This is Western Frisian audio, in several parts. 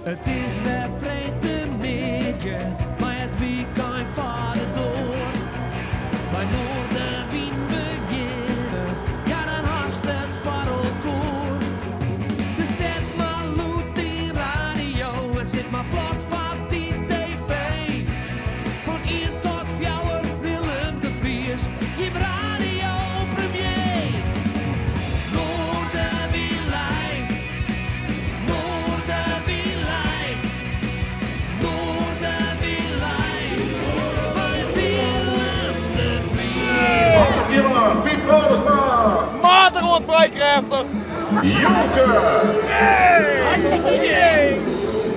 It is wer freedtemiddei mei it wykein foar de doar. Mei Noardewyn begjinne, ja dan hast it foar elkoar. Dus set mar lûd dyn radio en sit mar plat foar dyn TV. Fan ien tot fjouwer Willem de Vries, jim radiopremier. Noardewyn live, Noardewyn live, Noardewyn live, mei Willem de Vries. Gielman, Piet Paulusma. Maarten oant frijkrêftich. Joke.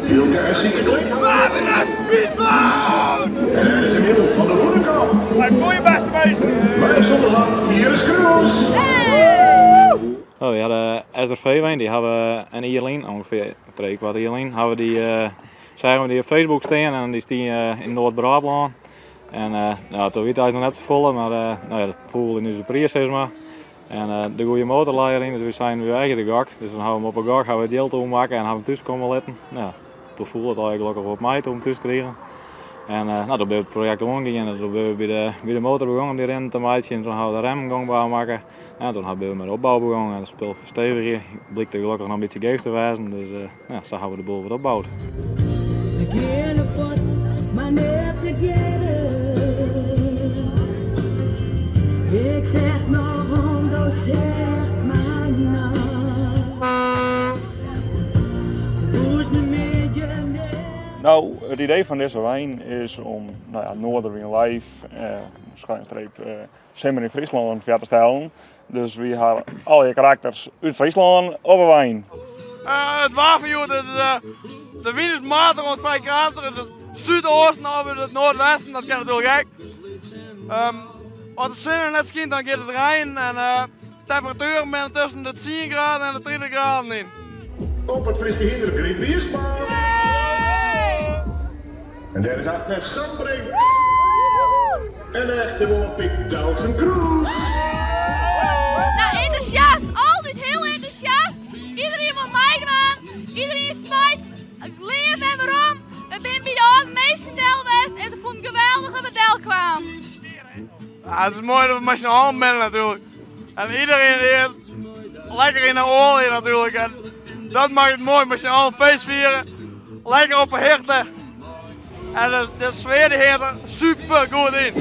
Joke en Sietse Klink. En dit is Emiel van de Hoedekamp. Goeie bêste minsken. Wij zonder hier is Kroes. Oh, we hadden SRV-wein, dy hawwe we in jier lyn, ûngefear trijekwart jier lyn, hawwe we dy, uh, seagen we dy op Facebook stean en dy stie uh, yn Noard-Brabân. En uh, nou, toen wie it eigentlik noch net safolle, mar uh, nou ja, dat foel yn ús priis, sis mar. En uh, de goede motor lei deryn, dus we seinen we eigen de gok. Dus dan hawwe we him op 'e gok, hawwe we it jild oermakke en hawwe him thús komme litten. Nou, toen foel it eigentlik gelokkich op my toen we him thús krigen. En uh, nou, toen binne we it projekt oangien en toen binne we by de motor begûn om dy rinnen te meitsjen. Toen hawwe we de remmen gongber makke. En toen hawwe we mei de opbou begûn en it spul ferstevigje. Blykt er gelokkich noch in bytsje geef te wêzen, dus uh, nou, sa hawwe we de boel wat opboud. We geane fuort, mar net tegearre. Ik zeg noch om, do sechst mar nei. Woest my middei net. Nou, it idee fan dizze wein is om nou ja, Noarderwyn Live, eh, schuine streep, eh, Simmer yn Fryslân foar te stellen. Dus wy ha alle karakters út Fryslân op 'e wein. It waar fan hjoed is de wyn is matich oant frij krêftich. It súdeasten of it noardwesten, dat kin natuerlik ek. Um, as de sinne net skynt, dan giet it reinen en uh, temperatueren binne tusken de 10 graden en de 30 graden yn. Op it Fryske hynder Gryt Wiersma. En dêr is Agnes Sandbrink. En de echte Wâldpyk Doutzen Kroes. Nou, enthousiast. Altyd hiel enthousiast. Iderien wol meidwaan. Iderien seit leaf en werom. We binne by de âlde minsken del west en se fûnen it geweldich dat we del kwamen. Ja, it is moai dat we mei syn allen binne natuerlik. En iderien is lekker yn de oalje natuerlik. En dat makket it moai, mei syn allen feest fiere. Lekker op 'e hichte. En de sfear dy heart der super goed yn.